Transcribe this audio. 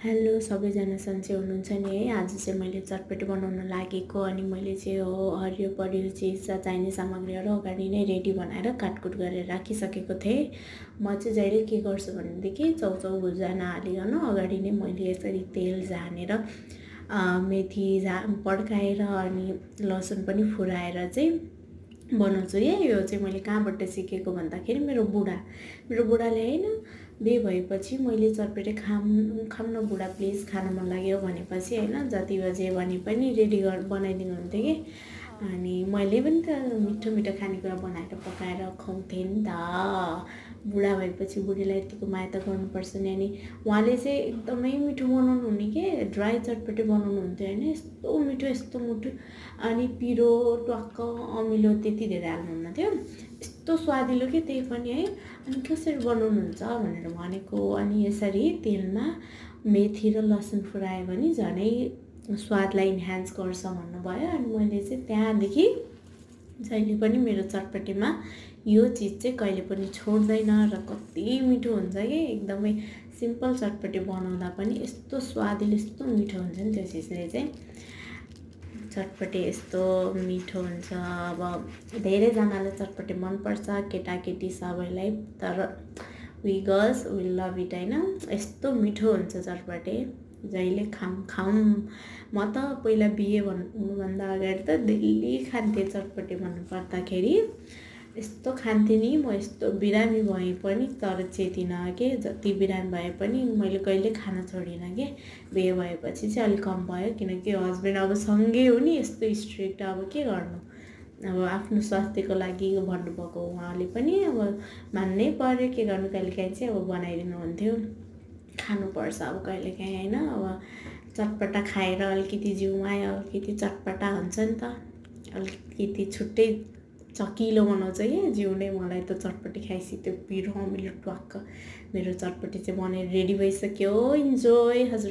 Hello सबैजना सन्चै हुनुहुन्छ नि है। आज चाहिँ मैले चटपटी बनाउन लागेको अनि मैले चाहिँ हरियो परियो चिज चाहिने सामग्रीहरू अगाडि नै रेडी बनाएर काटकुट गरेर राखिसकेको थिएँ। म चाहिँ जहिले के गर्छु भनेदेखि चाउचाउ भुजा नहालिकन अगाडि नै मैले यसरी तेल झानेर मेथी पड्काएर अनि लसुन पनि फुराएर चाहिँ बनाउँछु। यो चाहिँ मैले कहाँबाट सिकेको भन्दाखेरि मेरो बुढाले हैन बिहे भएपछि मैले चटपटे खाम न बुढा प्लिज खान मन लाग्यो भनेपछि हैन जति बजे भने पनि रेडी बनाइदिनु हुन्थ्यो कि अनि मैले पनि त मिठो मिठो खानेकुरा बनाएर पकाएर खुवाउँथेँ नि त। बुढा भएपछि बुढीलाई यतिको माया त गर्नुपर्छ नि। अनि उहाँले चाहिँ एकदमै मिठो बनाउनु हुने के ड्राई चटपटे बनाउनु हुन्थ्यो हैन। यस्तो मिठो अनि पिरो टक्क अमिलो त्यति धेरै हाल्नुहुन्न थियो। यस्तो स्वादिलो के त्यही पनि है। अनि कसरी बनाउनुहुन्छ भनेर भनेको। अनि यसरी तेलमा मेथी र लसुन फुरायो भने झनै स्वादलाई इन्हान्स गर्छ भन्नुभयो। अनि मैले चाहिँ त्यहाँदेखि जहिले पनि मेरो चटपटीमा यो चिज चाहिँ कहिले पनि छोड्दैन र कति मिठो हुन्छ कि एकदमै सिम्पल चटपटी बनाउँदा पनि यस्तो स्वादिलो यस्तो मिठो हुन्छ नि त्यो चिजले चाहिँ। चटपटे यस्तो मिठो हुन्छ। अब धेरैजनालाई चटपटे मनपर्छ केटाकेटी सबैलाई, तर we girls we love it हैन। यस्तो मिठो हुन्छ चटपटे जहिले खाऊँ। म त पहिला बिहे हुनुभन्दा अगाडि त डेली खान्थेँ चटपटे भन्नु पर्दाखेरि। यस्तो खान्थेँ नि म। यस्तो बिरामी भए पनि तर चेतिनँ के जति बिरामी भए पनि मैले कहिले खान छोडिनँ कि। बिहे भएपछि चाहिँ अलिक कम भयो किनकि हस्बेन्ड अब सँगै हो नि यस्तो स्ट्रिक्ट। अब के गर्नु, अब आफ्नो स्वास्थ्यको लागि भन्नुभएको उहाँले पनि अब मान्नै पर्यो। के गर्नु, कहिलेकाहीँ चाहिँ अब बनाइदिनु हुन्थ्यो। खानुपर्छ अब कहिलेकाहीँ हैन। अब चटपटा खाएर अलिकति जिउमा अलिकति चटपटा हुन्छ नि त। अलिकति छुट्टै चकिलो बनाउँछ कि जिउ नै। मलाई त चटपटी खाएपछि त्यो पिरो अमिलो ट्वाक्क मेरो चटपटी चाहिँ बनाएर रेडी भइसक्यो। इन्जोय हजुर।